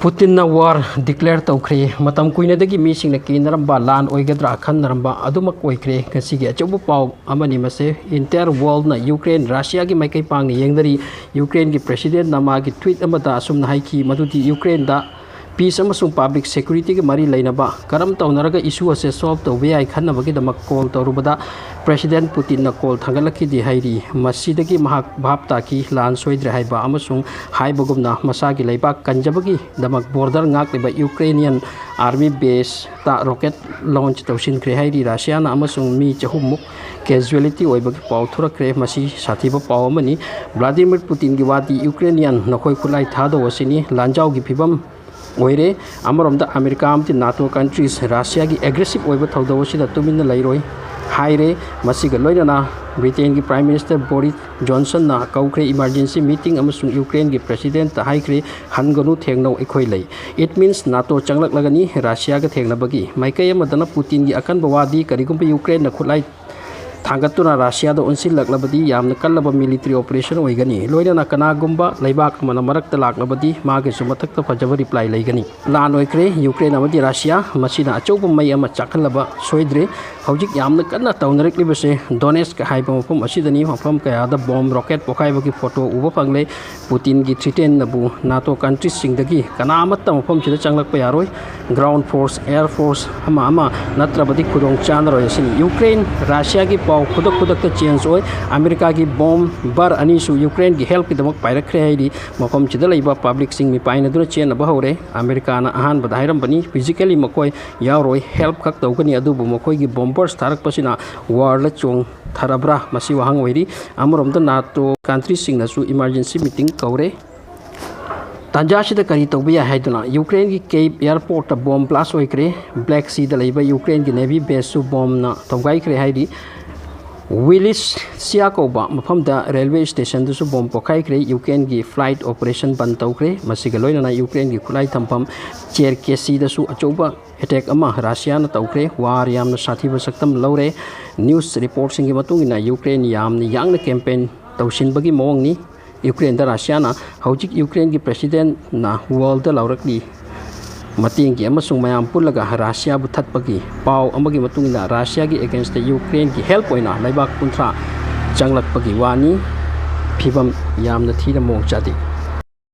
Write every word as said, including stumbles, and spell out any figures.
ꯄꯨꯇꯤꯟꯅ war declare ꯇꯧꯈ꯭ꯔꯦ꯫ ꯃꯇꯝ ꯀꯨꯏꯅꯗꯒꯤ ꯃꯤꯁꯤꯡꯅ ꯀꯤꯅꯔꯝꯕ ꯂꯥꯟ ꯑꯣꯏꯒꯗ꯭ꯔꯥ ꯈꯟꯅꯔꯝꯕ ꯑꯗꯨꯃꯛ ꯑꯣꯏꯈ꯭ꯔꯦ꯫ ꯉꯁꯤꯒꯤ ꯑꯆꯧꯕ ꯄꯥꯎ ꯑꯃꯅꯤ ꯃꯁꯦ꯫ ꯏꯟꯇꯤꯌꯔ ꯋꯥꯔꯜꯅ ꯌꯨꯀ꯭ꯔꯦꯟ ꯔꯁꯤꯌꯥꯒꯤ ꯃꯥꯏꯀꯩ ꯄꯥꯡꯅ ꯌꯦꯡꯅꯔꯤ꯫ ꯌꯨꯀ꯭ꯔꯦꯟꯒꯤ ꯄ꯭ꯔꯦꯁꯤꯗꯦꯟꯠꯅ ꯃꯥꯒꯤ ꯇ꯭ꯋꯤꯠ ꯑꯃꯗ ꯑꯁꯨꯝꯅ ꯍꯥꯏꯈꯤ, ꯃꯗꯨꯗꯤ ꯌꯨꯀ꯭ꯔꯦꯟꯗ ꯄꯤꯁ ꯑꯃꯁꯨꯡ ꯄꯕ꯭ꯂꯤꯛ ꯁꯦꯀ꯭ꯌꯨꯔꯤꯇꯤꯒ ꯃꯔꯤ ꯂꯩꯅꯕ ꯀꯔꯝ ꯇꯧꯅꯔꯒ ꯏꯁꯨ ꯑꯁꯦ ꯁꯣꯜꯕ ꯇꯧꯕ ꯌꯥꯏ ꯈꯟꯅꯕꯒꯤꯗꯃꯛ ꯀꯣꯜ ꯇꯧꯔꯨꯕꯗ ꯄ꯭ꯔꯦꯁꯤꯗꯦꯟꯠ ꯄꯨꯇꯤꯟꯅ ꯀꯣꯜ ꯊꯥꯡꯒꯠꯂꯛꯈꯤꯗꯦ ꯍꯥꯏꯔꯤ꯫ ꯃꯁꯤꯗꯒꯤ ꯃꯍꯥꯛ ꯚꯥꯞ ꯇꯥꯈꯤ, ꯂꯥꯟ ꯁꯣꯏꯗ꯭ꯔꯦ ꯍꯥꯏꯕ ꯑꯃꯁꯨꯡ ꯍꯥꯏꯕꯒꯨꯝꯅ ꯃꯁꯥꯒꯤ ꯂꯩꯕꯥꯛ ꯀꯟꯖꯕꯒꯤꯗꯃꯛ ꯕꯣꯔꯗꯔ ꯉꯥꯛꯂꯤꯕ Ukrainian army based rocket launch ꯇꯧꯁꯤꯟꯈ꯭ꯔꯦ ꯍꯥꯏꯔꯤ꯫ ꯔꯁꯤꯌꯥꯅ ꯑꯃꯁꯨꯡ ꯃꯤ ꯆꯍꯨꯝꯃꯨꯛ ꯀꯦꯖꯨꯋꯦꯂꯤꯇꯤ ꯑꯣꯏꯕꯒꯤ ꯄꯥꯎ ꯊꯣꯔꯛꯈ꯭ꯔꯦ꯫ ꯃꯁꯤ ꯁꯥꯊꯤꯕ ꯄꯥꯎ ꯑꯃꯅꯤ꯫ ꯚ꯭ꯂꯥꯗꯤꯃꯤꯔ ꯄꯨꯇꯤꯟꯒꯤ ꯋꯥꯗꯤ ꯌꯨꯀ꯭ꯔꯦꯅꯤꯌꯟ ꯅꯈꯣꯏ ꯈꯨꯠꯂꯥꯏ ꯊꯥꯗꯧ ꯑꯁꯤꯅꯤ꯫ ꯂꯥꯟꯖꯥꯎꯒꯤ ꯐꯤꯕꯝ ꯑꯣꯏꯔꯦ꯫ ꯑꯃꯔꯣꯝꯗ ꯑꯃꯦꯔꯤꯀꯥ ꯑꯃꯗꯤ ꯅꯥꯇꯣ ꯀꯟꯇ꯭ꯔꯤꯁ ꯔꯁꯤꯌꯥꯒꯤ ꯑꯦꯒ꯭ꯔꯦꯁꯤꯚ ꯑꯣꯏꯕ ꯊꯧꯗꯧ ꯑꯁꯤꯗ ꯇꯨꯃꯤꯟꯅ ꯂꯩꯔꯣꯏ ꯍꯥꯏꯔꯦ꯫ ꯃꯁꯤꯒ ꯂꯣꯏꯅꯅ ꯕ꯭ꯔꯤꯇꯦꯟꯒꯤ ꯄ꯭ꯔꯥꯏꯝ ꯃꯤꯅꯤꯁꯇꯔ ꯕꯣꯔꯤꯁ ꯖꯣꯟꯁꯟꯅ ꯀꯧꯈ꯭ꯔꯦ ꯏꯃꯥꯔꯖꯦꯟꯁꯤ ꯃꯤꯇꯤꯡ ꯑꯃꯁꯨꯡ ꯌꯨꯀ꯭ꯔꯦꯟꯒꯤ ꯄ꯭ꯔꯦꯁꯤꯗꯦꯟꯠꯇ ꯍꯥꯏꯈ꯭ꯔꯦ, "ꯍꯟꯒꯅꯨ, ꯊꯦꯡꯅꯧ, ꯑꯩꯈꯣꯏ ꯂꯩ꯫ It means ꯅꯥꯇꯣ ꯆꯪꯂꯛꯂꯒꯅꯤ ꯔꯁꯤꯌꯥꯒ ꯊꯦꯡꯅꯕꯒꯤ"꯫ ꯃꯥꯏꯀꯩ ꯑꯃꯗꯅ ꯄꯨꯇꯤꯟꯒꯤ ꯑꯀꯟꯕ ꯋꯥꯗꯤ ꯀꯔꯤꯒꯨꯝꯕ ꯌꯨꯀ꯭ꯔꯦꯟꯅ ꯈꯨꯠꯂꯥꯏ ꯊꯥꯡꯒꯠꯇꯨꯅ ꯔꯁꯤꯌꯥꯗ ꯑꯣꯟꯁꯤꯜꯂꯛꯂꯕꯗꯤ ꯌꯥꯝꯅ ꯀꯜꯂꯕ ꯃꯤꯂꯤꯇꯔꯤ ꯑꯣꯄꯔꯦꯁꯟ ꯑꯣꯏꯒꯅꯤ꯫ ꯂꯣꯏꯅꯅ ꯀꯅꯥꯒꯨꯝꯕ ꯂꯩꯕꯥꯛ ꯑꯃꯅ ꯃꯔꯛꯇ ꯂꯥꯛꯂꯕꯗꯤ ꯃꯥꯒꯤꯁꯨ ꯃꯊꯛꯇ ꯐꯖꯕ ꯔꯤꯄ꯭ꯂꯥꯏ ꯂꯩꯒꯅꯤ꯫ ꯂꯥꯟ ꯑꯣꯏꯈ꯭ꯔꯦ ꯌꯨꯀ꯭ꯔꯦꯟ ꯑꯃꯗꯤ ꯔꯁꯤꯌꯥ꯫ ꯃꯁꯤꯅ ꯑꯆꯧꯕ ꯃꯩ ꯑꯃ ꯆꯥꯛꯍꯜꯂꯕ ꯁꯣꯏꯗ꯭ꯔꯦ꯫ ꯍꯧꯖꯤꯛ ꯌꯥꯝꯅ ꯀꯟꯅ ꯇꯧꯅꯔꯛꯂꯤꯕꯁꯦ ꯗꯣꯅꯦꯠꯁꯛ ꯍꯥꯏꯕ ꯃꯐꯝ ꯑꯁꯤꯗꯅꯤ꯫ ꯃꯐꯝ ꯀꯌꯥꯗ ꯕꯣꯝ ꯔꯣꯀꯦꯠ ꯄꯣꯈꯥꯏꯕꯒꯤ ꯐꯣꯇꯣ ꯎꯕ ꯐꯪꯂꯦ꯫ ꯄꯨꯇꯤꯟꯒꯤ ꯊ꯭ꯔꯤꯇꯦꯟꯅꯕꯨ ꯅꯥꯇꯣ ꯀꯟꯇ꯭ꯔꯤꯁꯤꯡꯗꯒꯤ ꯀꯅꯥ ꯑꯃꯠꯇ ꯃꯐꯝꯁꯤꯗ ꯆꯪꯂꯛꯄ ꯌꯥꯔꯣꯏ꯫ ꯒ꯭ꯔꯥꯎꯟ ꯐꯣꯔꯁ, ꯑꯦꯌꯔ ꯐꯣꯔꯁ ꯑꯃ ꯑꯃ ꯅꯠꯇ꯭ꯔꯕꯗꯤ ꯈꯨꯗꯣꯡ ꯆꯥꯅꯔꯣꯏ ꯑꯁꯤꯅꯤ꯫ ꯌꯨꯀ꯭ꯔꯦꯟ ꯔꯁꯤꯌꯥꯒꯤ ꯄꯥꯎ ꯈꯨꯗꯛ ꯈꯨꯗꯛꯇ ꯆꯦꯟꯖ ꯑꯣꯏ꯫ ꯑꯃꯦꯔꯤꯀꯥꯒꯤ ꯕꯣꯝꯕꯔ ꯑꯅꯤꯁꯨ ꯌꯨꯀ꯭ꯔꯦꯟꯒꯤ ꯍꯦꯜꯞꯀꯤꯗꯃꯛ ꯄꯥꯏꯔꯛꯈ꯭ꯔꯦ ꯍꯥꯏꯔꯤ꯫ ꯃꯐꯝꯁꯤꯗ ꯂꯩꯕ ꯄꯕ꯭ꯂꯤꯛꯁꯤꯡ ꯃꯤꯄꯥꯏꯅꯗꯨꯅ ꯆꯦꯟꯅꯕ ꯍꯧꯔꯦ꯫ ꯑꯃꯦꯔꯤꯀꯥꯅ ꯑꯍꯥꯟꯕꯗ ꯍꯥꯏꯔꯝꯕꯅꯤ, ꯐꯤꯖꯤꯀꯦꯜꯂꯤ ꯃꯈꯣꯏ ꯌꯥꯎꯔꯣꯏ, ꯍꯦꯜꯞ ꯈꯛ ꯇꯧꯒꯅꯤ, ꯑꯗꯨꯕꯨ ꯃꯈꯣꯏꯒꯤ ꯕꯣꯝꯕꯔꯁ ꯊꯥꯔꯛꯄꯁꯤꯅ ꯋꯥꯔꯗ ꯆꯣꯡꯊꯔꯕ꯭ꯔꯥ? ꯃꯁꯤ ꯋꯥꯍꯪ ꯑꯣꯏꯔꯤ꯫ ꯑꯃꯔꯣꯝꯗ ꯅꯥꯇꯣ ꯀꯟꯇ꯭ꯔꯤꯁꯤꯡꯅꯁꯨ ꯏꯃꯥꯔꯖꯦꯟꯁꯤ ꯃꯤꯇꯤꯡ ꯀꯧꯔꯦ꯫ ꯇꯥꯟꯖꯥꯁꯤꯗ ꯀꯔꯤ ꯇꯧꯕ ꯌꯥꯏ ꯍꯥꯏꯗꯨꯅ ꯌꯨꯀ꯭ꯔꯦꯟꯒꯤ ꯀꯦꯞ ꯑꯦꯌꯔꯄꯣꯔꯠꯇ ꯕꯣꯝ ꯕ꯭ꯂꯥꯁ ꯑꯣꯏꯈ꯭ꯔꯦ꯫ ꯕ꯭ꯂꯦꯛ ꯁꯤꯗ ꯂꯩꯕ ꯌꯨꯀ꯭ꯔꯦꯟꯒꯤ ꯅꯦꯚꯤ ꯕꯦꯁꯁꯨ ꯕꯣꯝꯅ ꯊꯣꯝꯒꯥꯏꯈ꯭ꯔꯦ ꯍꯥꯏꯔꯤ꯫ ꯋꯤꯂꯤꯁꯤꯌꯥ ꯀꯧꯕ ꯃꯐꯝꯗ ꯔꯦꯜꯋꯦ ꯁ꯭ꯇꯦꯁꯟꯗꯁꯨ ꯕꯣꯝ ꯄꯣꯈꯥꯏꯈ꯭ꯔꯦ꯫ ꯌꯨꯀ꯭ꯔꯦꯟꯒꯤ ꯐ꯭ꯂꯥꯏꯠ ꯑꯣꯄꯔꯦꯁꯟ ꯕꯟ ꯇꯧꯈ꯭ꯔꯦ꯫ ꯃꯁꯤꯒ ꯂꯣꯏꯅꯅ ꯌꯨꯀ꯭ꯔꯦꯟꯒꯤ ꯈꯨꯠꯂꯥꯏ ꯊꯝꯐꯝ ꯆꯦꯔꯀꯦꯁꯤꯗꯁꯨ ꯑꯆꯧꯕ ꯑꯦꯇꯦꯛ ꯑꯃ ꯔꯁꯤꯌꯥꯅ ꯇꯧꯈ꯭ꯔꯦ꯫ ꯋꯥꯔ ꯌꯥꯝꯅ ꯁꯥꯊꯤꯕ ꯁꯛꯇꯝ ꯂꯧꯔꯦ꯫ ꯅ꯭ꯌꯨꯁ ꯔꯤꯄꯣꯔꯠꯁꯤꯡꯒꯤ ꯃꯇꯨꯡ ꯏꯟꯅ ꯌꯨꯀ꯭ꯔꯦꯟ ꯌꯥꯝꯅ ꯌꯥꯡꯅ ꯀꯦꯝꯄꯦꯟ ꯇꯧꯁꯤꯟꯕꯒꯤ ꯃꯑꯣꯡꯅꯤ꯫ ꯌꯨꯀ꯭ꯔꯦꯟꯗ ꯔꯁꯤꯌꯥꯅ ꯍꯧꯖꯤꯛ ꯌꯨꯀ꯭ꯔꯦꯟꯒꯤ ꯄ꯭ꯔꯦꯁꯤꯗꯦꯟꯅ ꯋꯥꯔꯜꯗ ꯂꯥꯎꯔꯛꯂꯤ꯫ ꯃꯇꯦꯡꯒꯤ ꯑꯃꯁꯨꯡ ꯃꯌꯥꯝ ꯄꯨꯜꯂꯒ ꯔꯁꯤꯌꯥꯕꯨ ꯊꯠꯄꯒꯤ ꯄꯥꯎ ꯑꯃꯒꯤ ꯃꯇꯨꯡ ꯏꯟꯅ ꯔꯁꯤꯌꯥꯒꯤ ꯑꯦꯒꯦꯟꯁꯇ ꯌꯨꯀ꯭ꯔꯦꯟꯒꯤ ꯍꯦꯜꯞ ꯑꯣꯏꯅ ꯂꯩꯕꯥꯛ ꯀꯨꯟꯊ꯭ꯔꯥ ꯆꯪꯂꯛꯄꯒꯤ ꯋꯥꯅꯤ꯫ ꯐꯤꯕꯝ ꯌꯥꯝꯅ ꯊꯤꯅ ꯃꯑꯣꯡ ꯆꯥꯗꯦ꯫